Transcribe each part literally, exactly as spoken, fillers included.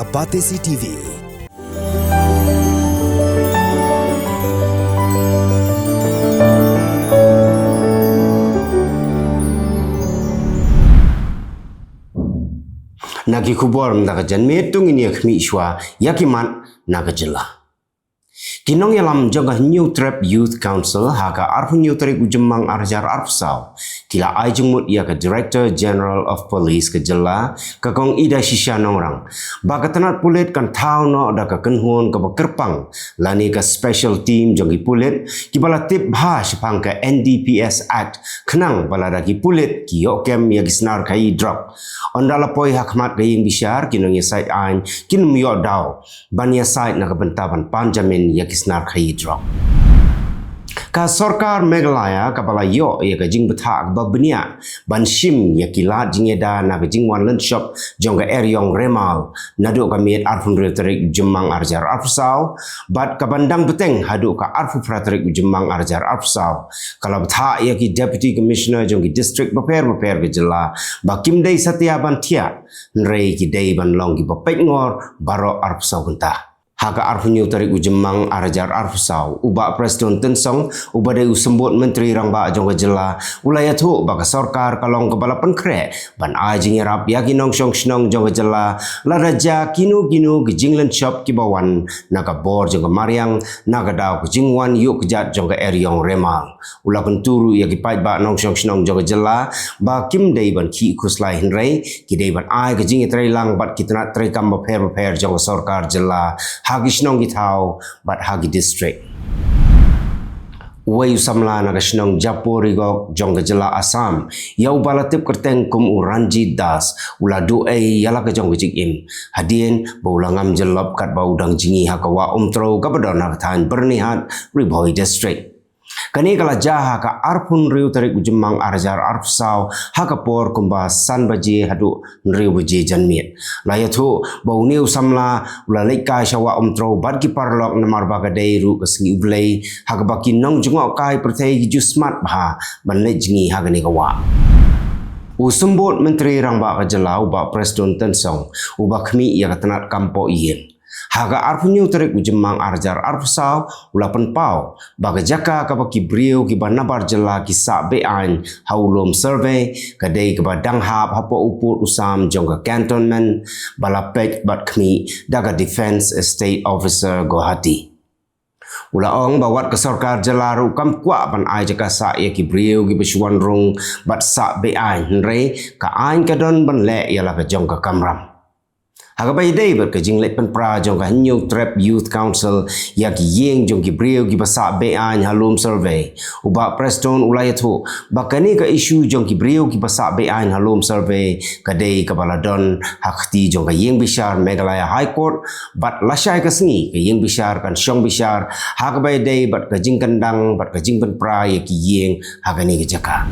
Apatesi T V. Na ki khubor mynta ka janmiet, to ngin ïa khmih shuwa ïa ki mat na ka jylla. Ki nongïalam jong ka Hynñiewtrep Youth Council ha ka arphew hynñiew tarik u Jymmang arhajar arphew saw ki la ai jingmut ïa ka Director General of Police ka jylla, ka Kong Idashisha Nongrang, ba ka tnat pulit kan thaw noh da ka kynhun kaba kyrpang lane ka special team jong ki pulit kiba la tip bha shaphang ka N D P S Act, khnang ba lada ki pulit ki ïoh kem ïa ki snar khaïi drok, ynda la poi ha khmat ka ïing bishar, ki nongïasaid aiñ kin ym ïoh daw ban ïasaid na ka bynta ban pan jamin ïa ki snar khaïi drok. Ka sorkar Meghalaya kaba la ïoh ïa ka jingbthah kaba bniah ban shim ïa ki lad jingïada na ka jingwan lynshop jong ka eriong Remal naduh ka miet arphew hynriew tarik u Jymmang arhajar arphew saw bad kaban dang bteng haduh ka arphew phra tarik u Jymmang arhajar arphew saw, ka la bthah ïa ki Deputy Commissioner jong ki district bapher bapher ka jylla ba kim dei satia ban thiah, hynrei ki dei ban long kiba peit ngor baroh arphew saw kynta. Ha ka arphew hynñiew tarik u Jymmang arhajar arphew saw, u Bah Prestone Tynsong, uba dei u Symbud Myntri Rangbah jong ka jylla, u la ïathuh ba ka sorkar ka long kaba la pynkhreh ban ai jingïarap ïa ki nongshong shnong jong ka jylla lada jia kino kino ki jinglynshop kiba wan na ka bor jong ka mariang na ka daw ka jingwan ïuh kjat jong ka eriong Remal. U la kyntu ruh ïa ki paidbah nongshong shnong jong ka jylla ba kim dei ban khih khuslai, hynrei ki dei ban ai ka jingïatreilang bad ki tnat treikam bapher bapher jong ka sorkar jylla ha ki shnong ki thaw bad ha ki district. Uwei u samla na ka shnong Japo Rigok jong ka jylla Assam, ïa uba la tip kyrteng kum u Ranjit Das, u la duh ei ïa la ka jong ka jingim hadien ba u la ngam jyllop katba u dang jngi ha ka wah Umtrew kaba don ha ka thaiñ Byrnihat, Ri Bhoi District. Kane ka la jia ha ka arphew hynriew tarik u Jymmang arhajar arphew saw ha ka por kumba san baje haduh hynriew baje janmiet. La ïathuh ba une u samla u la leit kai sha wah Umtrew bad ki paralok namar ba ka dei ruh ka sngi U Blei ha kaba ki nongjngohkai pyrthei ki ju smat bha ban leit jngi ha kane ka wah. U Symbud Myntri Rangbah ka jylla, u Bah Prestone Tynsong, uba khmih ïa ka tnat kam poh ïing, ha ka arphew hynñiew tarik u Jymmang arhajar arphew saw, u la pynpaw ba ka jaka kaba ki briew kiba nabar jylla ki sah be-aiñ ha u lum survey ka dei kaba dang hap hapoh u pud u sam jong ka cantonment ba la peit bad khmih da ka Defence Estate Officer, Guwahati. U la ong ba wat ka sorkar jylla ruh kam kwah ban ai jaka sah ïa ki briew kiba shu wan rung bad sah be-aiñ, hynrei ka aiñ ka don ban leh ïa la ka jong ka kamram. Ha kaba ïadei bad ka jingleit pynpra jong ka Hynñiewtrep Youth Council ïa ki ïing jong ki briew kiba sah be-aiñ ha lum survey, u Bah Prestone u la ïathuh ba kane ka issue jong ki briew kiba sah be-aiñ ha lum survey ka dei kaba la don ha kti jong ka ïing bishar Meghalaya High Court, bad lashai ka sngi ka ïing bishar kan shong bishar ha kaba ïadei bad ka jingkyndang bad ka jingpynpra ïa ki ïing ha kane ka jaka.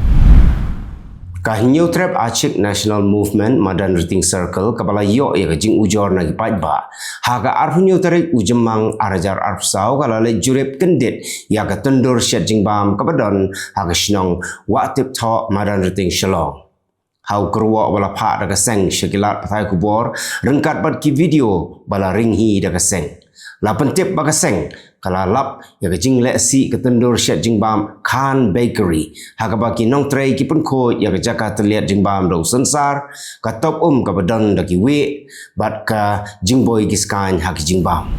Ka Hynñiewtrep Achik National Movement Madanrting Circle, kaba la ïoh ïa ka jingujor na ki paidbah, ha ka arphew hynñiew tarik u Jymmang arhajar arphew saw ka la leit jurip kyndit ïa ka tyndur shet jingbam kaba don ha ka shnong Wahtipthoh, Madanrting, Shillong. Ha u kyrwoh ba la phah da ka seng sha ki lad pathai khubor ryngkat bad ki video ba la ring hi da ka seng, la pyntip ba ka seng ka la lap ïa ka jingleh sih ka tyndur shet jingbam Khan Bakery, ha kaba ki nongtrei ki pynkhuid ïa ka jaka tylliat jingbam da u synsar, ka top um kaba don da ki wieh bad ka jingboi ki skaiñ ha ki jingbam.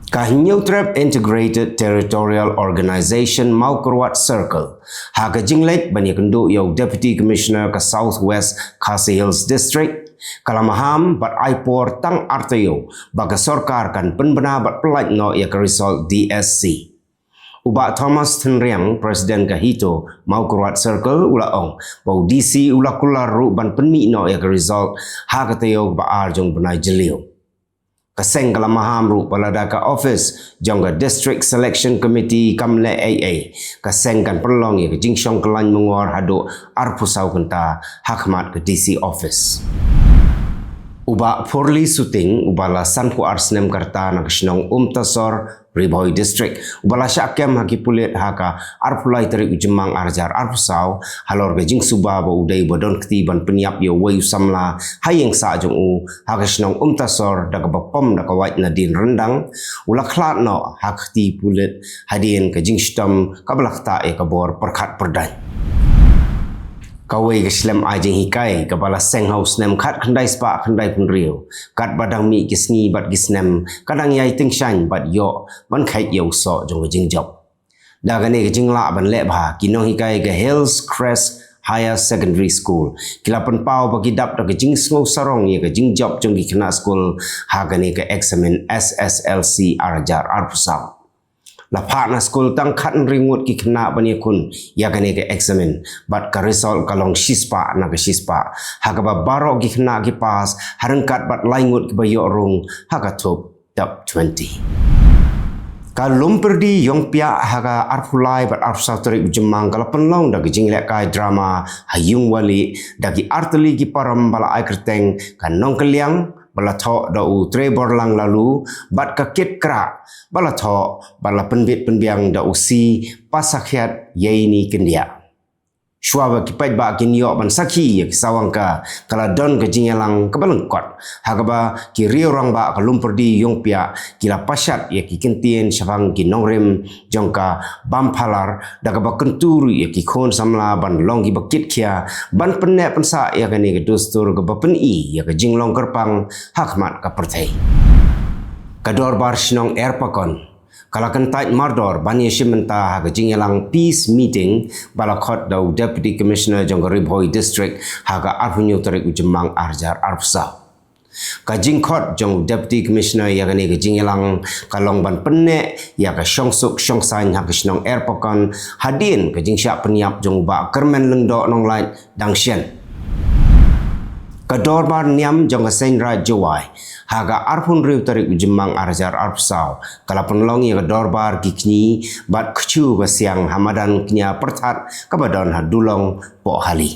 Ka Hynñiewtrep Integrated Territorial Organization Mawkyrwat Circle, ha ka jingleit ban ïakynduh ïa u Deputy Commissioner ka South West Khasi Hills District, ka la maham bad ai por tang ar taïew ba ka sorkar kan pynbna bad pyllait noh ïa ka result D S C. U Bah Thomas Thenriang, President ka HITO Mawkyrwat Circle, u la ong ba u D C u la kular ruh ban pynmih noh ïa ka result ha ka taïew kaba ar jong u bnai Jylliew. Ka seng ka la maham ruh ba lada ka office jong ka District Selection Committee kam leh ei ei, ka seng kan pynlong ïa ka jingshong kyllaiñ myngor haduh arphew saw kynta ha khmat ka D C office. U Bah Phurley Suting, uba la sanphew ar snem ka rta, na ka shnong Umtasor, Ri Bhoi District, uba la shah kem ha ki pulit ha ka arphew lai tarik u Jymmang ar hajar arphew saw, halor ka jingsuba ba u dei uba don kti ban pynïap ïa uwei u samla ha ïing sah jong u ha ka shnong Umtasor da kaba pom da ka wait nadien ryndang, u la khlad noh ha ka kti pulit hadien ka jingshitom kaba la ktah ïa ka bor pyrkhat pyrdaiñ. Kawei ka shlem ai jinghikai kaba la seng ha u snem khatkhyndai spah khyndaiphew hynriew, katba dang mih ki sngi bad ki snem, ka dang ïai tyngshaiñ bad ïoh ban kheit ïa u soh jong ka jingjop. Da kane ka jinglah ban leh bha, ki nonghikai ka Hills Crest Higher Secondary School ki la pynpaw ba ki dap da ka jingsngew sarong ïa ka jingjop jong ki khynnah skul ha kane ka eksamin S S L C ar hajar arphew saw. La phah na skul tang khathynriew ngut ki khynnah ban ïakhun ïa kane ka eksamin, bad ka result ka long shispah na ka shispah, ha kaba baroh ki khynnah ki pass, ha ryngkat bad lai ngut kiba ïoh rung ha ka thup top twenty. Ka Lumpyrdi Ïongpiah ha ka arphew lai bad arphew saw tarik u Jymmang ka la pynlong da ka jinglehkai drama Ha Ïung Wali da ki artylli ki parom ba la ai kyrteng Ka Nongkylliang, ba la thoh da u Treborlang Laloo, bad Ka Kit Krah, ba la thoh bad la pynbit pynbiang da u C Pasakhiat Ïeini Kyndiah. Shuwa ba ki paidbah kin ïoh ban sakhi ïa ki sawang ka, ka la don ka jingïalang kaba lyngkot, ha kaba ki riew rangbah ka Lumpyrdi Ïongpiah ki la pashat ïa ki kyntien shaphang ki nongrim jong ka Bamphalar, da kaba kyntu ruh ïa ki khun samla ban long kiba kitkhia, ban pynneh pynsah ïa kane ka dustur kaba pyni ïa ka jinglong kyrpang ha khmat ka pyrthei. Ka Dorbar Shnong Erpakon ka la kyntait mardor ban ïashim bynta ha ka jingïalang peace meeting ba la khot da u Deputy Commissioner jong ka Ri Bhoi District ha ka arphew hynñiew tarik u Jymmang ar hajar arphew saw. Ka jingkhot jong u Deputy Commissioner ïa kane ka jingïalang ka long ban pynneh ïa ka shongsuk shongsaiñ ha ka shnong Erpakon hadien ka jingshah pynïap jong u Bah Kyrmen Lyngdoh Nonglait dang shen. Ka Dorbar Niam jong ka Seiñ Raij Jowai ha ka arphew hynriew tarik u Jymmang ar hajar arphew saw ka la pynlong ïa ka Dorbar ki kñi bad kchu ka siang ha madan Kñia Pyrthat kaba don ha Dulong Pohali.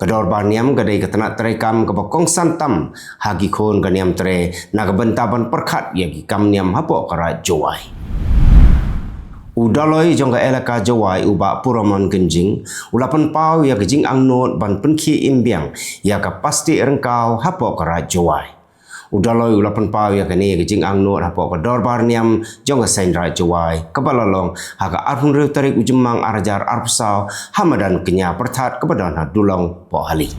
Ka Dorbar Niam ka dei ka tnat treikam kaba kongsan tam ha ki khun ka niam tre na ka bynta ban pyrkhat ïa ki kam niam hapoh ka Raij Jowai. U Dolloi jong ka Elaka Jowai u Bah Puramon Kynjing u la pynpaw ïa ka jingangnud ban pynkhie im biang ïa ka plastik ryngkaw hapoh ka Raij Jowai. U Dolloi u la pynpaw ïa kane ka jingangnud hapoh ka Dorbar Niam jong ka Seiñ Raij Jowai kaba la long ha ka arphew hynriew tarik u Jymmang ar hajar arphew saw ha madan Kñia Pyrthat kaba don ha Dulong Pohali.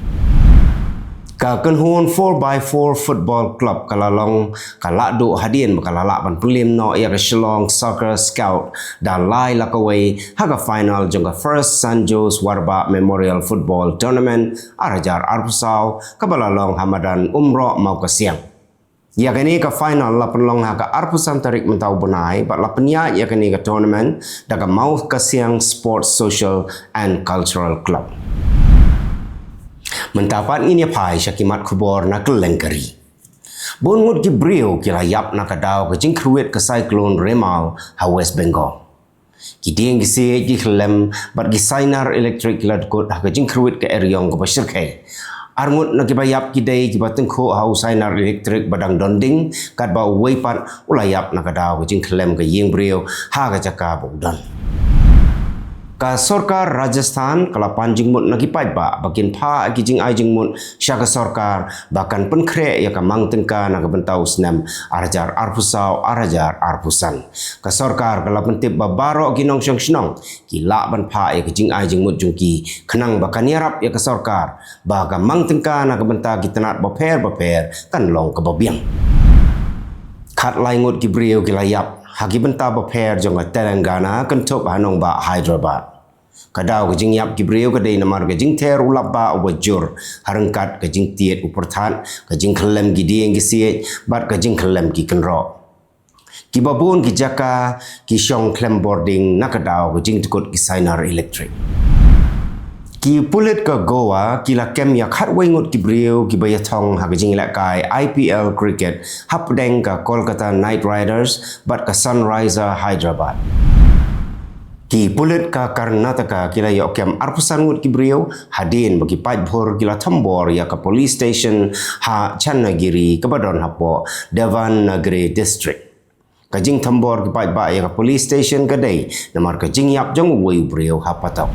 Ka kynhun four by four Football Club ka la long ka la duh hadien ba ka la lah ban pynliem noh ïa ka Shillong Soccer Scout da lai la kawei ha ka final jong ka First San Jose Warbah Memorial Football Tournament ar hajar arphew saw kaba la long ha madan Umroh Mawkasiang. Ïa kane ka final la pynlong ha ka arphew san tarik mynta u bnai bad la pynïaid ïa kane ka tournament da ka Mawkasiang Sports Social and Cultural Club. Mynta pat ngin ïa phai sha ki mat khubor na kylleng ka ri. Bun ngut ki briew ki la ïap na ka daw ka jingkhyrwit ka Cyclone Remal ha West Bengal. Ki dieng ki siej, ki khyllem bad ki sainar elektrik ki la dkut ha ka jingkhyrwit ka eriong kaba shyrkhei. Arngut na kiba ïap ki dei kiba tyngkhuh ha u sainar elektrik ba dang don ding, katba uwei pat u la ïap na ka daw ka jingkhyllem ka ïing briew ha ka jaka ba u don. Ka sorkar Rajasthan ka la pan jingmut na ki paidbah ba kin phah ki jingai jingmut sha ka sorkar ba kan pynkhreh ïa ka mang tyngka na ka bynta u snem ar hajar arphew saw ar hajar arphew san. Ka sorkar ka la pyntip ba baroh ki nongshong shnong ki lah ban phah ïa ka jingai jingmut jong ki khnang ba kan ïarap ïa ka sorkar ba ka mang tyngka na ka bynta ki tnat bapher bapher kan long kaba biang. Khatlai ngut ki briew ki la ïap ha ki bynta bapher jong ka Telangana kynthup ha nongbah Hyderabad. Ka daw ka jingïap ki briew ka dei namar ka jingther u lapbah uba jur ha ryngkat ka jingtied u pyrthat, ka jingkhyllem ki dieng ki siej bad ka jingkhyllem ki kynroh. Kiba bun ki jaka ki shong khlem bording na ka daw ka jingdkut ki sainar elektrik. Ki pulit ka Goa ki la kem ïa khatwei ngut ki briew kiba ïathong ha ka jinglehkai I P L cricket hapdeng ka Kolkata Knight Riders bad ka Sunriser Hyderabad. Ki pulit ka Karnataka ki la ïoh kem arphew san ngut ki briew hadien ba ki paidbhur ki la thombor ïa ka police station ha Channagiri kaba don hapoh Davangere District. Ka jingthombor ki paidbah ïa ka police station ka dei namar ka jingïap jong uwei u briew ha patok.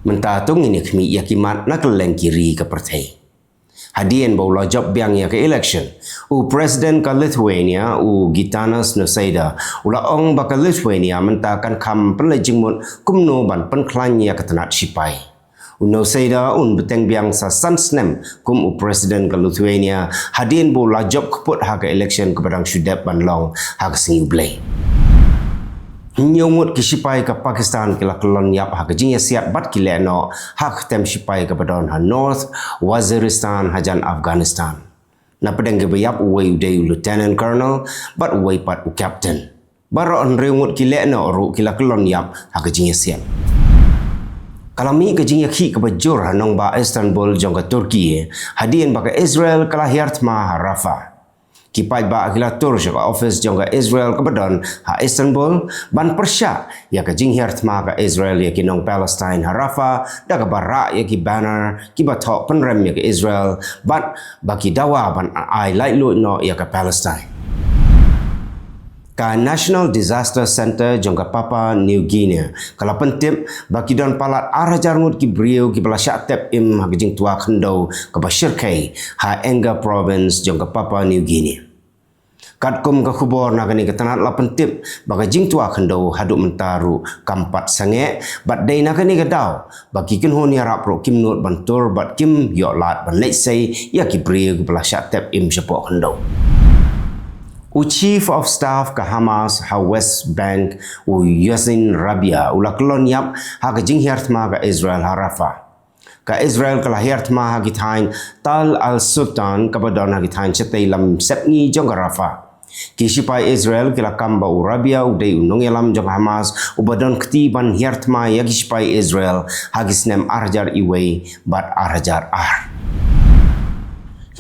Mynta to ngin ïa khmih ïa ki mat na kylleng ki ri ka pyrthei. Hadien ba u la jop biang ïa ka election, u president ka Lithuania, u Gitanas Nauseda, u la ong ba ka Lithuania mynta kan kham pynleit jingmut kumno ban pynkhlaiñ ïa ka tnat sipai. U Nauseda un bteng biang sa san snem kum u president ka Lithuania hadien ba u la jop kput ha ka election kaba dang shu dep ban long ha ka sngi U Blei. Hynñiew ngut ki sipai ka Pakistan ki la kyllon ïap ha ka jingïasiat bad ki lehnoh ha ka kem sipai kaba don ha North Waziristan hajan Afghanistan. Na pdeng kiba ïap, uwei u dei u lieutenant colonel bad uwei pat u captain. Baroh hynriew ngut ki lehnoh ruh ki la kyllon ïap ha ka jingïasiat. Ka la mih ka jingïakhih kaba jur ha nongbah Istanbul jong ka Turkey hadien ba ka Israel ka la hiar thma ha Rafah. Ki paidbah ki la tur sha ka office jong ka Israel kaba don ha Istanbul ban pyrshah ïa ka jinghiar thma ka Israel ïa ki nong Palestine ha Rafah da kaba rah ïa ki banner kiba thoh pynrem ïa ka Israel bad ba ki dawa ban ai laitluid noh ïa ka Palestine. Ka National Disaster Centre jong ka Papua New Guinea ka la pyntip ba ki don palat ar hajar ngut ki briew kiba la shah tep im ha ka jingtwa khyndew kaba shyrkhei ha Enga Province jong ka Papua New Guinea. Katkum ka khubor na kane ka tnat la pyntip ba ka jingtwa khyndew haduh mynta ruh kam pat sangeh bad dei na kane ka daw ba ki kynhun ïarap ruh kim nud ban tur bad kim ïoh lad ban leit sei ïa ki briew kiba la shah tep im shapoh khyndew. U Chief of Staff ka Hamas ha West Bank, u Yassin Rabia, u la kyllon ïap ha ka jinghiar thma ka Israel ha Rafah. Ka Israel ka la hiar thma ha ki thaiñ Tal al Sultan kaba don ha ki thaiñ shatei lam sepngi jong ka Rafah. Ki sipai Israel ki la kam ba u Rabia u dei u nongïalam jong Hamas uba don kti ban hiar thma ïa ki sipai Israel ha ki snem ar hajar wei bad ar hajar ar.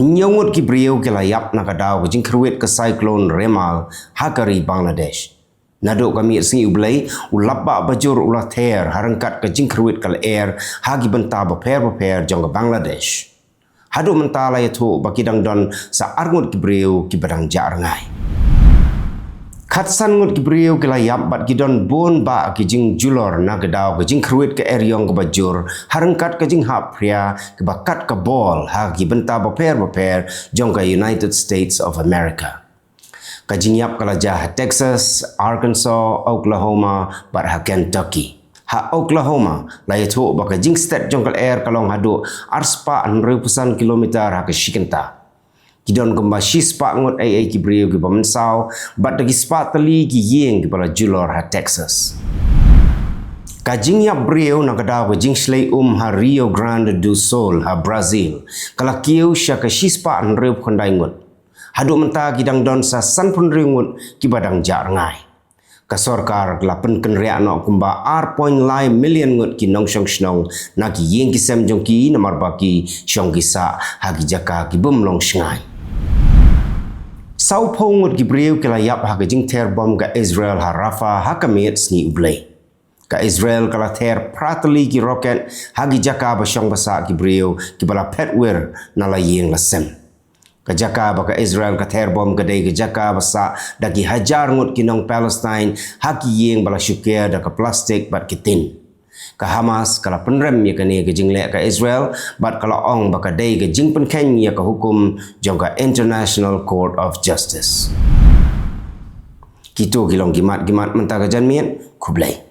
Hynñiew ngut ki briew ki la ïap na ka daw ka jingkyrwit ka Cyclone Remal ha ka ri Bangladesh. Naduh ka miet sngi U Blei, u lapbah bajur u la ther ha ryngkat ka jingkyrwit ka lyer ha ki bynta bapher bapher jong ka Bangladesh. Haduh mynta la ïathuh ba ki dang don sa ar ngut ki briew kiba dang jah rngai. Khatsan ngut ki briew ki la ïap bad ki don bun bah ki jingjulor na ka daw ka jingkyrwit ka eriong kaba jur ha ryngkat ka jinghap phria kaba kat ka bol ha ki bynta bapher bapher jong ka United States of America. Ka jingïap ka la jia ha Texas, Arkansas, Oklahoma bad ha Kentucky. Ha Oklahoma la ïathuh ba ka jingstet jong ka lyer ka long haduh ar spah hynriew phew san kilometer ha ka shi kynta. Ki don kumba shi spah ngut eiei ki briew kiba mynsaw bad da ki spah tylli ki ïing kiba la julor ha Texas. Ka jingïap briew na ka daw ka jingshlei um ha Rio Grande do Sul ha Brazil ka la kiew sha ka shi spah hynriew phew khyndai ngut. Haduh mynta ki dang don sa san phew hynriew ngut kiba dang jah rngai. Ka sorkar ka la pynkynriah noh kumba ar point lai million ngut ki nongshong shnong na ki ïing ki sem jong ki namar ba ki shong ki sah ha ki jaka ki bym long shngaiñ. Saw phew ngut ki briew ki la ïap ha ka jingther bom ka Israel ha Rafah ha ka miet sngi U Blei. Ka Israel ka la ther phra tylli ki rocket ha ki jaka ba shong ba sah ki briew kiba la phet wir na la ïing la sem. Ka jaka ba ka Israel ka ther bom ka dei ka jaka ba sah da ki hajar ngut ki nong Palestine ha ki ïing ba la shu ker da ka plastik bad ki tin. Ka Hamas ka la pynrem ïa kane ka jingleh ka Israel bad ka la ong ba ka dei ka jingpynkheiñ ïa ka hukum jong ka International Court of Justice. Kito ki long ki mat ki mat mynta ka janmiet. Khublei.